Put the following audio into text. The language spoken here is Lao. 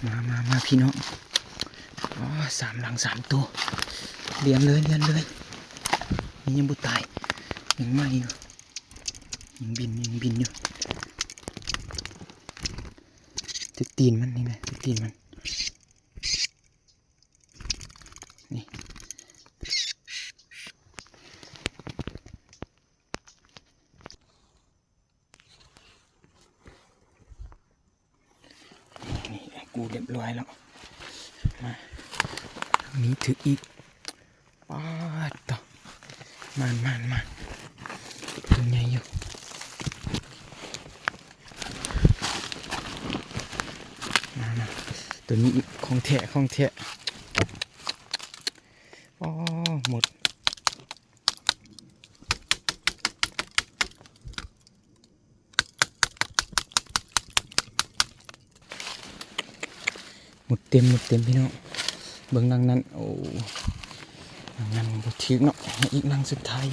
ມາ ມາ ມາ ພີ່ນ້ອງ. ອໍ ສາມຫຼັງສາມໂຕ. ລຽນເລີຍ ລຽນເລີຍ. ນີ້ຍັງບໍ່ຕາຍ ຍັງໃໝ່ຢູ່ ຍັງບິນ ຍັງບິນຢູ່. ຖືກຕີນມັນນີ້ນະ ຖືກຕີນມັນ. ນີ້ ນີ້ກູເລັບລອຍແລ້ວ. ມາ ນີ້ຖືກອີກ. ປາດໂທ້ ມານ ມານ ມານ ຕົວໃຫຍ່ຢູ່. ມາ ມາ ຕົວນີ້ອີກ ຂອງແທ້ ຂອງແທ້. ອໍ ໝົດ ໝົດເຕັມ ໝົດເຕັມ ພີ່ນ້ອງ. ເບິ່ງຫຼັງນັ້ນ ໂອ້ ຫຼັງນັ້ນບໍ່ຖືກເນາະ. ອີກຫຼັງສຸດທ້າຍ.